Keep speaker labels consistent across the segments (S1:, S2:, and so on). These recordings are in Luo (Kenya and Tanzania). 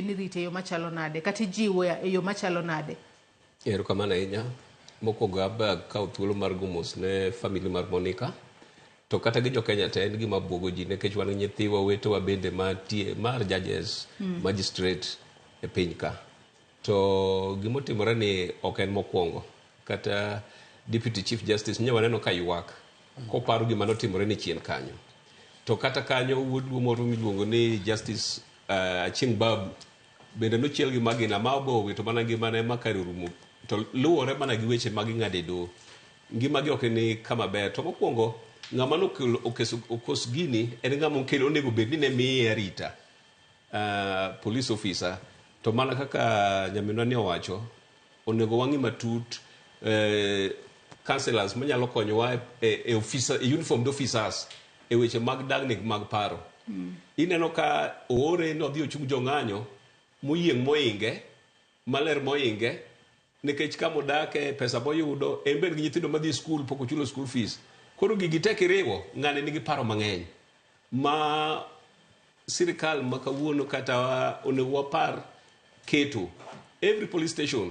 S1: Ni rite e yo machalo nade kata ijiwo e yo machalo nade?
S2: Erokamano ahinya. Mokwongo aba kawo thuolo mar go mos ne family mar Monica. To kata gi jo Kenya te en gima buogo ji nikech wan gi nyithiwa wetewa bende mantie mar judges, magistrate e piny ka. To gimotimore ni ok en mokwongo. Kata Deputy Chief Justice nyo waneno ka ywak koparo gima notimore ni chien kanyo. To kata kanyo wuod Luo moro miluongo ni Justice Achieng' Babu bende nochiel gi magina ma obo owito mana ngimane ma kare orumo. To luwore mana gi weche ma ging'ado e doho. Ngimagi ok ni kama ber. To mokwongo ng'ama nokelo okos gini en ng'ama okelo onego bed ni ne miye arita. Police officer. To mana kaka nyaminwa ni owacho, onego wang'i matut councillors manyalo konyowa e officer, e uniformed officers e weche mag dangni mag paro. Ineno ka oore ni odhi ochung jong'anyo moyieng' moinge, maler moinge, nikech kama odake, pesa moyudo, en bende gi nyithindo madhi skul pok ochulo school fees. Koro gigi te kiriwo, ng'ani nigi paro mang'eny ma sirikal ma kawuono kata onego wapar keto every police station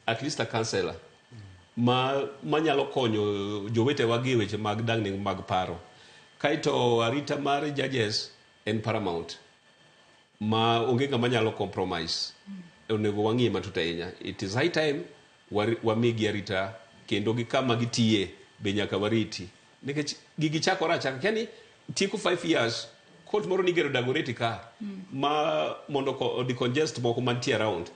S2: at least a counselor ma manyalo konyo jowetewa gi e weche mag dangni mag paro. Kaeto arita mar judges en paramount ma onge ng'ama nyalo compromise. Onego wang'iye matut ahinya. It is high time wamigi arita kendo gi kama gitiye be nyaka wariti. Nikech gigi chakore achaka. Kia ni tieko 5 years court moro nigero Dagoretti ka ma mondo decongest moko mantie around.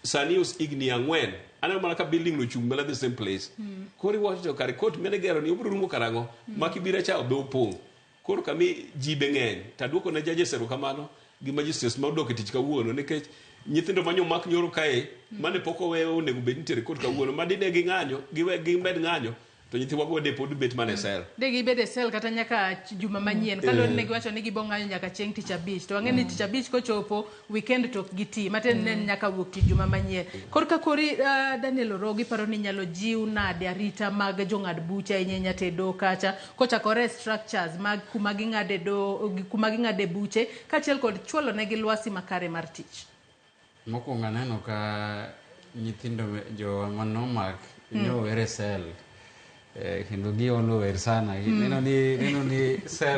S2: Sani os higni 4 aneno mana ka building no chung' mana the same place. Koro iwacho to kare court mane gero ni obiro rumo karang'o? Ma Kibira cha be opong'. Koro kami ji be ng'eny. To aduoko ne judges erokamano gi magistrates ma odok e tich kawuono nikech nyithindo ma nyomak nyoro kae mane pok owe onego bed ni itere court kawuono ma dine ging'anyo giwe gimed ng'anyo to nyithiwa go de pod bet mana e cell.
S1: De gibed e cell kata nyaka juma manyien kaluwore ni ne giwacho ni gibo ng'anyo nyaka chieng' tich abich to wang'e ni tich abich kochopo weekend to ok giti matiende ni en nyaka wuok tich juma manyien. Korka kori Daniel Orogo iparo ni inyalo jiw nade arita mag jong'ad buche ahinya ahinya to e doho kacha kochakore e structures mag kuma ging'ade doho kuma ging'ade buche kaachiel kod chwalo negi lwasi makare mar tich.
S3: Mokwongo aneno ka nyithindo jowa manomak nyower e cell kendo giolo wer sana. Neno ni cell.